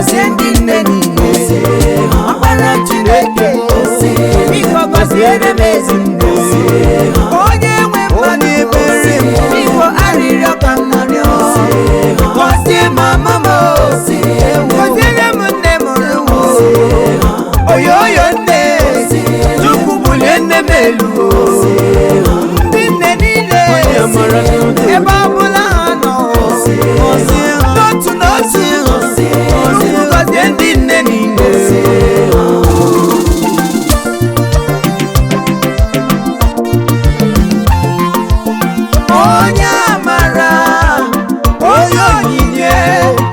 Gọzie ndị nne niile. Ọkpara Chineke, biko gọziere m ezi nne. Onye nwe mmadụ ebere m, biko arịrịọ ka m na-arịọ. Gọzie mama m, gọziere m nne mụrụ m. Oyoyo nne, Chukwu bulie nne m elu. Ndị nne niile, ebe ọ bụla ha nọ, n'otu n'otu, Chukwu gọzie ndị nne niile. Onye amara, onye onyinye,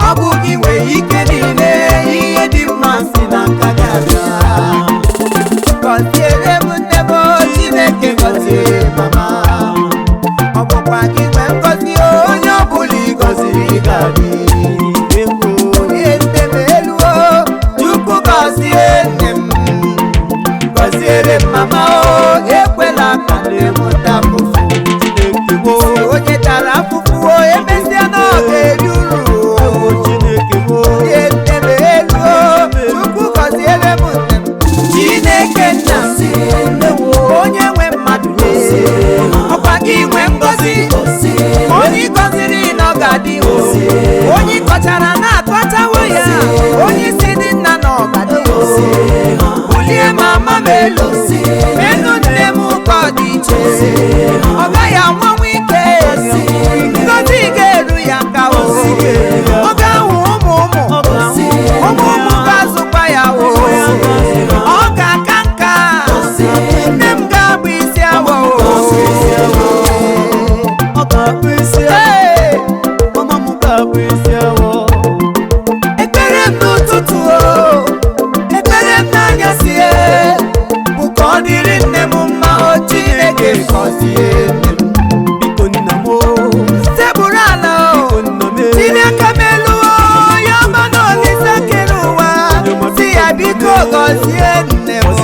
ọ bụ gị nwe ike niile, ihe dị mma si n'aka gị abịa. Gọziere m nne m, Chineke gọzie mama. Ọ bụkwa gị nwe ngọzi, onye ọbụla ị gọziri ga-adị. Bulie nne m elu o, Chukwu gọzie nne m. Gọziere m mama o, ekwela ka nne m taa afụfụ. Onye tara afụfụ o, emesịa na ọ ga-eri uru o. Bulie nne m elu o, Chukwu gọziere m nne m. Chineke nna m, onye nwe mmadụ nye, ọkwa gị nwe ngọzi. Onye ị gọziri na ọ ga-adị o, onye ị kọchara na-akọchawo ya, onye si dị nna na ọ ga-adị o. Bulie mama m elu, elu nne m ka ọ dị iche, ọ gaghị anwanwu ike, ngọzi ga-eru ya ka o. Ọ ga-ahụ ụmụ ụmụ, ụmụ ụmụ ga-azụkwa ya o. Ọ ga-aka nka, nne m ga-abụ isi awọ o. Ee! Ekpere m n'ụtụtụ o, ekpere m n'anyasị e, bụ ka ọ dịrị nne m mma o. Chineke gọzie nne m. Sekpuru ala o, Chineke m elu o, ya ọma na Olise kere ụwa, si ya biko gọzie nne m o.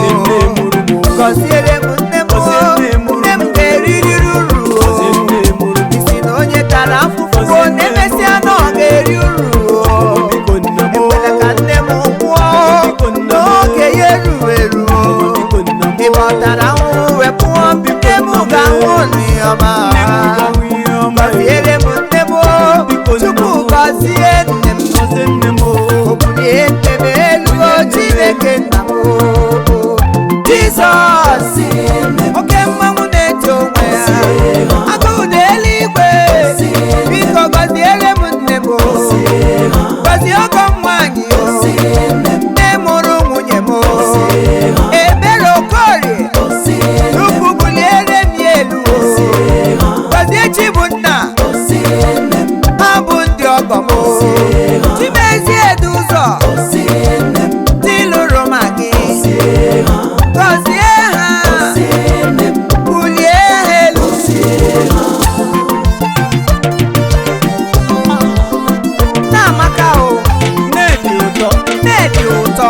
Gọziere m nne m o, nne m ga-eriri uru o. Isi na onye tara afụfụ o, na-emesịa na ọ ga-eri uru o. Ekwela ka nne m nwụọ n'oge ya eru eru o. Ebe ọ tara ahụhụ wee pụọ, nne m ga-ahụ n'ọma. Gọziere m nne m o, Chukwu gọzie nne m. O bulie nne m elu o, Chineke nna m o. Jizọs, oke mmanwụ na-eto onwe ya, agụụ na eluigwe, biko gọziere m nne m o. Gọzie ọgọ m nwaanyị o, nne mụrụ nwunye m o. Ebere Okorie, Chukwu buliere m ya elu o. Gọzie Chibunna, ha bụ ndị ọgọ m o. Chimezie Eduzọ, ndị lụrụ ma gị, gọzie ha, bulie ha elu. Nne-Amaka o, nne dị ụtọ,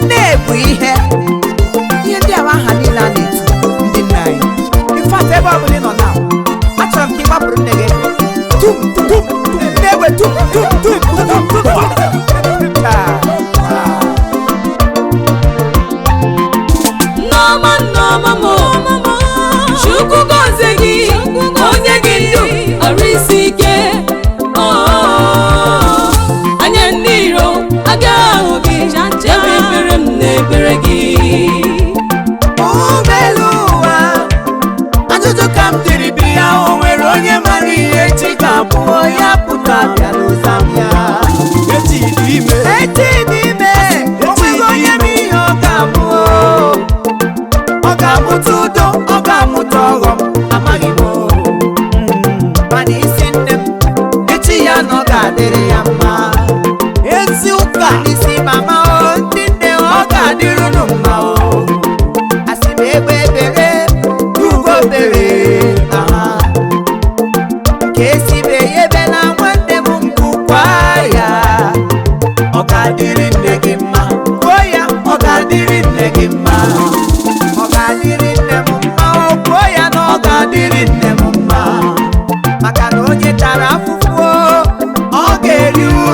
nne bụ ihe. Ihe ndị a bụ aha niile a na-etu ndị nna anyị. In fact, ebe ọ bụla ị nọ na, achọrọ m ka ị gbapụrụ nne gị tum tum tum, nne egbe tum tum tum tum tum tum. Ah, ah. Nneọma, nneọma m, Chukwu gọzie gị, onye gị ndụ ọrụ isi ike. Oh, anya ndị iro agaghị ahụ gị, ebe ekpere m na-ekpere gị. Ụgbọelu ụwa, ajụjụ ka m jiri bịa, o nwere onye mara ihe chi ga-abụ? Ya pụta bịa n'ụza m ya. Echi dị ime, o nweghị onye ma ihe ọ ga-abụ. Ọ ga-amụta udo, ọ ga-amụta ọghọm, amaghị m o. Mana isi nne m, echi ya na ọ ga-adịrị ya mma. Ezi ụka n'isi mama o, ndị nne, ọ ga-adịrị unu mma o. Asị m egbe ebere, ugo bere, aha. Nke esi be ya ebela, nwanne m, nkụkwa ya. Ọ ga-adịrị nne gị mma, kwuo ya, ọ ga-adịrị nne gị mma. Ọ ga-adịrị nne m mma o, kwuo ya na ọ ga-adịrị nne m mma. Maka na onye tara afụfụ o, ọ ga-eri uru.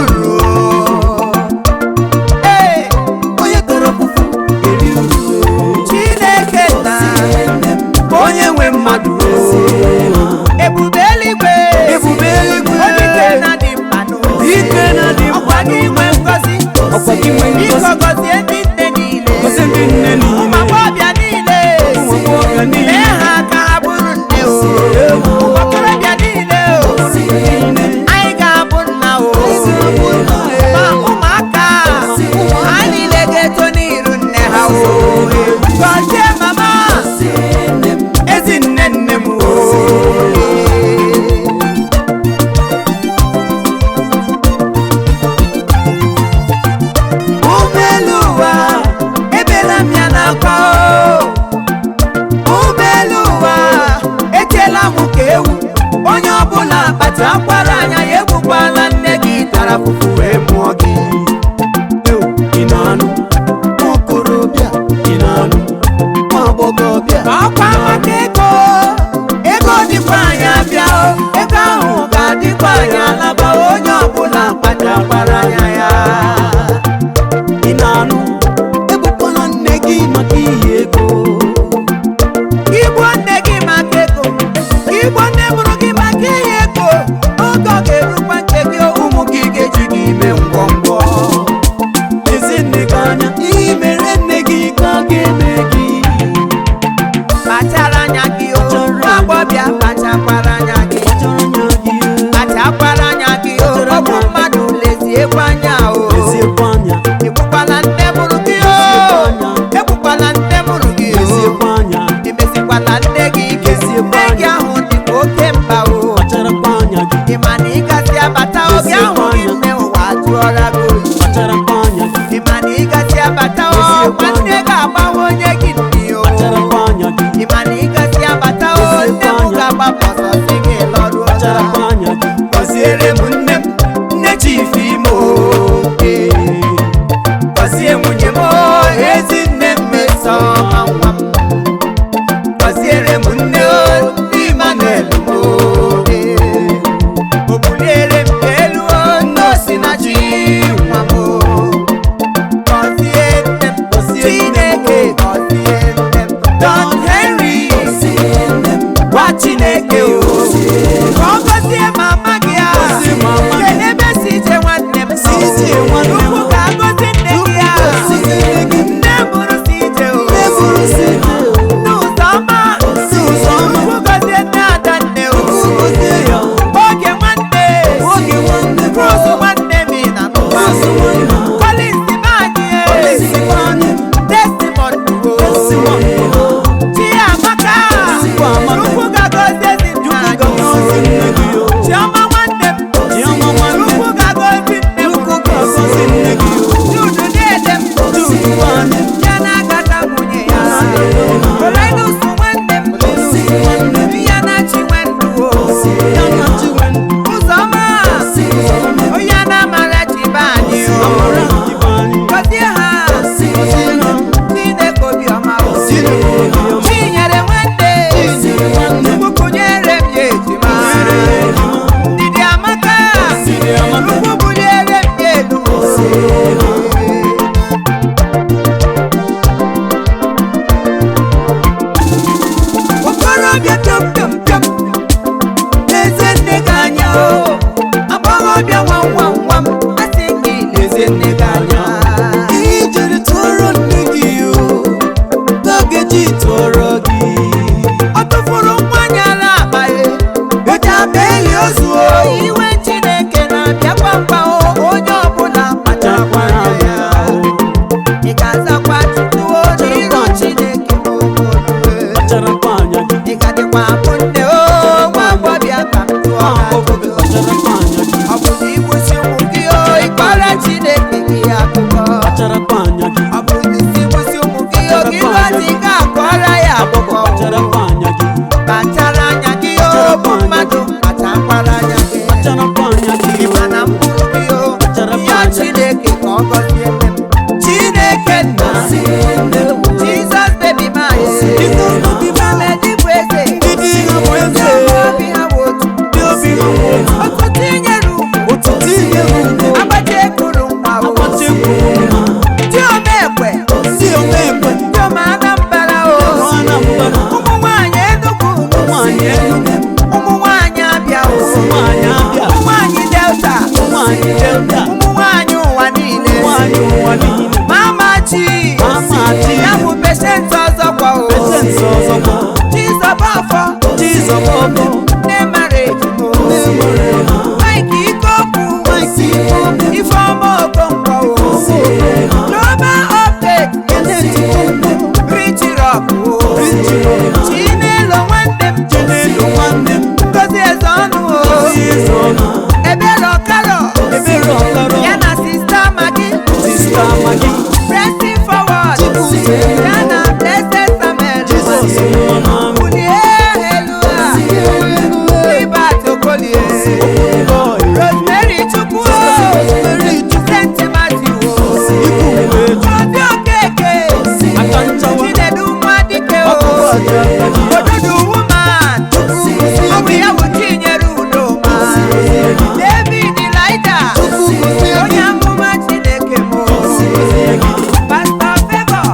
Ọkwa gị nwe Biko ngọzi. gọzie ndị nne niile. Gọzie ndị nne niile. Ụmụ agbọghọbịa niile. Ụmụ agbọghọbịa niile. Mee ha ka ha bụrụ nne o. Ụmụ okorobịa niile o. Anyị ga-abụ nna o. Ma ụmụaka ha niile ga-eto n'iru nne ha o. Gọzie mama. Ezi nne nne m o. Ụgbọelu ụwa ebela m ya n'akwa o. Ụgbọelu ụwa etiela m ka ewu. Onye ọbụla kpachakwara anya ya, egbukwala nne gị tara fufu wee mụọ gị. Ị na-anụ nwa okorobịa, ị na-anụ nwa agbọghọbịa. Ọkwa maka ego, ego dịkwa anya bịa o, ego ahụ ga-adịkwa anya alaba. Onye ọbụla kpachakwara anya ya. Ị na-anụ, egbukwala nne gị maka iyi ego. Igbo nne gị maka ego, igbo nne mụrụ gị maka ihe ego, oge ọ ga-erukwa nke gị, ụmụ gị ga-eji gị ime ngwongwo. Lezie nne gị anya, ihe mere nne gị ka a ga-eme gị. Kpachara anya gị o, nwa agbọbịa, kpachakwara anya gị. Kpachara anya gị. Kpachakwara anya gị o, ọ bụ mmadụ, leziekwa anya o. Leziekwa anya. Egbukwala nne mụrụ gị o, egbukwala nne mụrụ gị o. Leziekwa anya. Emesikwala nne gị ike, nne gị ahụ dịka oke mkpa o. Kpacharakwa anya gị. Ị ma na ịgasị abata oge ahụ gị, nne ụwa tụọra gị oyi. Kpacharakwa anya gị. Ị ma na ịgasị abata ọkwa nne ga-agbanwe onye gị nne o. Kpacharakwa anya gị. Ị ma na ịgasị abata o, nne m ga-agbapụ ọsọ sị gị lọruo. Kpacharakwa anya gị. Gọziere m nne m, nne Chief Imo o. Gọzie nwunye m o, ezi nne m mesoma nwa m. Gọziere m nne o, Emmanuel m o. O buliere m elu o, nne Osinachi nwa m o. Gọzie nne m, Chineke gọzie nne m. Don Henry, gwa Chineke o ka ọ gọzie mama gị a. Gọzie mama gị. Kelee ebe si ije nwanne m. Si ije nwanne m. Chukwu ga-agọzi nne gị a. Gọzie nne gị. Nne mụrụ si ije o. Nne mụrụ si ije o. Nne Ụzọma. Ụzọma. Chukwu gọzie nne Adanne o. Gọzie ya. Oge nwanne. Oge nwanne m. Rose nwanne m ị na n'ụwa. Rose nwanne m. Collins Ibani e. Collins Ibani. Desmond o. Desmond o. Chiamaka. Chiamaka. Chukwu ga-agọzi ezinne anyị o. Gọzie nne gị o. Chioma nwanne m. Chioma nwanne m. Chukwu ga-agọzi nne m. Chukwu ga-agọzi nne gị o. Jude dede m. Jude nwanne m. Ya na Agata nwunye ya. Olenus nwanne m. Nwanne m. Ya na Chinwendu o. Ya na Chinwendu. Ụzọma. Onye na Amarachi be anyị o. Amara Ibani. Gọzie ha. Gọzie ha. Chineke obiọma o. Chineke obiọma. Chinyere nwanne. Chinyere nwanne. Chukwu kụnyere m ya ejima. Kụnyere ya ejima. Ndidi amaka. Ndidi amaka. Chukwu buliere m ya elu. Okorobịa pịọm pịọm pịọm, lezie nne gị anya o. Agbọghọbịa nwam nwam nwam, asị m gị lezie nne gị anya. Ihe i jere tụọrọ nne gị o, ka a ga-eji tụọrọ gị. Ọ tụfuru nwa ya n'akpa ya, eji akpa eli ozu o. Iwe Chineke na-abịakwa mkpa o, onye ọbụla kpachakwara anya ya. Ị ga-azakwa tutu o n'iru Chineke ma o ruo. Kpacharakwa anya gị. Ị ga-adịkwa abụ nne o, nwa agbọbịa, ka m tụọ Nwa gị agbọghọ, ajụjụ. kpacharakwa anya gị. Ọ bụ na igbusi ụmụ gị o, ịkọrọ Chineke gị akụkọ. Kpacharakwa anya gị. Ọ bụ na isi gbusi ụmụ gị o, gị lụọ ga-akọrọ ya akụkọ. Kpacharakwa anya gị. Kpachara anya gị o, bụ mmadụ, kpachakwara anya gị. Kpacharakwa anya gị. Ị ma na mkpụrụ gị o, yọọ Chineke ka ọ gọzie nne m. Chineke nna, Jizọs baby my. Jesus baby my. Mamedi bụ eze. Ndị di ha bụ eze. Ndị obi ha bụ otu. Ndị obi ha bụ otu. Otuto inyere ugwu. Otuto inyere ugwu. Agbaji ekwuru nwa o. Agbaji ekwuru nwa. Ndị omekwe. Ndị omekwe. Ndị ome Anambra o. Anambra. Ụmụ nwaanyị Enugu. Ụmụ nwaanyị Enugu. Ụmụ nwaanyị Abịa o. Ụmụ nwaanyị Abịa. Ụmụ nwaanyị Delta. Ụmụ nwaanyị Delta. Ụmụ nwaanyị ụwa niile. Ụmụ nwaanyị N'ụwa niile. Mama Chi. Mama Chi. Ya bụ Patient ọzọkwa o. Patience ọzọkwa. Chizọba afọ. Chizọba ọfọ. Nne mara ejimo. Mike Ikokwu. Mike Ikokwu. Ifeọma Okonkwo o. Global Update. Rich Rock o. Chinelo nwanne m. Chinelo nwanne m. Ngozi Ezeọnụ o. Ngozi Ezeọnụ. Ebere Ọkarọ. Ebere Ọkarọ. Ya na Sista Maggi. Sista Maggi. Pressing forward. Chibuzo. Ya na Blessed Samuel. Jizọs nwa na Bulie elu a. Libert Okolie. Rosemary Chukwu o. Rosemary Chukwu. Saint Matthew o. Ikwu eju. Obi Okeke. Aka nchawa. Chinedu Nwadike o. Ọkụkọ aja aka ji. Odudu woman. Ọ bụ ya bụ Chinyere Udoma. David Elijah. Onye amụma Chineke m o. Pastor Favour.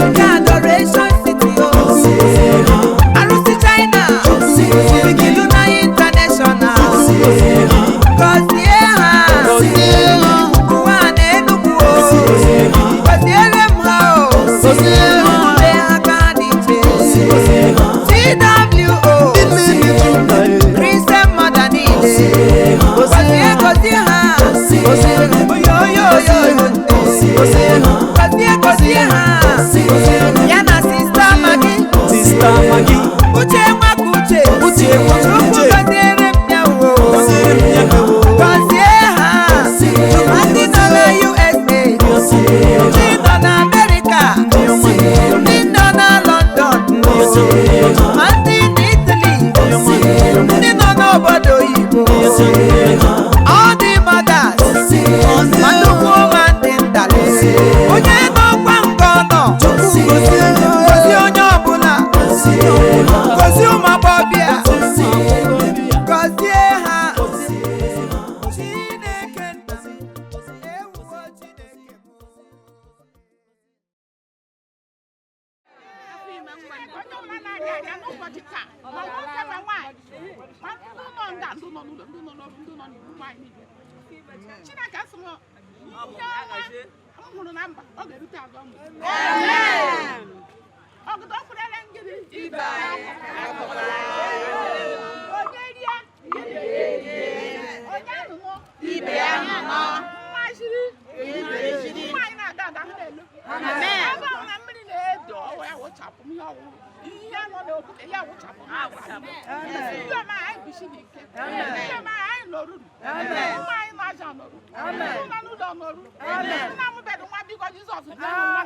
Nke Adoration City o. Arụsị China. Iduna International. Gọzie ha. Ụwa na Enugu o. Gọziere m ha o. Ule ha ka ha dị iche. TWO. Christian mother niile. Gọzie gọzie ha. Oyoyoyoyo. Gọzie gọzie ha. Ya na Sista Maggi. Sista Maggi. Uche nwaka uche. Uche nwaka Chukwu uche. gọziere m ya o. Gọziere m ya o. Gọzie ha. Ndị nọ na USA. Ndị nọ na Amerịka. Ndị nọ na London. Ma ndị na Italy. Ndị nọ n'obodo oyibo. All the mothers. Ma nnukwu ma ndị ntale. Onye nọkwa nga ọ nọ. Gọzie onye ọbụla. Gọzie ụmụ agbọbịa. Gọzie ha. Chineke nna m. Ewuwo Chineke m. Onye ọbụla na-arịa arịa n'ụbọchị taa, ma nwoke ma nwaanyị, ma ndị nọ nga, ndị nọ n'ụlọ, ndị nọ n'ọrụ, ndị nọ n'iwu, nwaanyị niile, Chineke sị m ihe ọma m hụrụ na mba ọ ga-erute azụ m. Ọgụdọ kwurere ngiri ibe onye rie, onye anụnụ ibe ya, mmajiri nwaanyị na-ada ada ha na-elu ebe ahụ na mmiri na-edo ọwụ ya wụchapụ m ihe ọwụwụ ihe nọ n'okwute ya wụchapụ m ndị ọma anyị kwụsịrị ike, ndị ọma anyị nọruru, ụmụ anyị nọ aja nọrụ, ndị nọ n'ụlọ nọrụ, ndị na-amụbeghị nwa, biko Jizọs bịa nwa.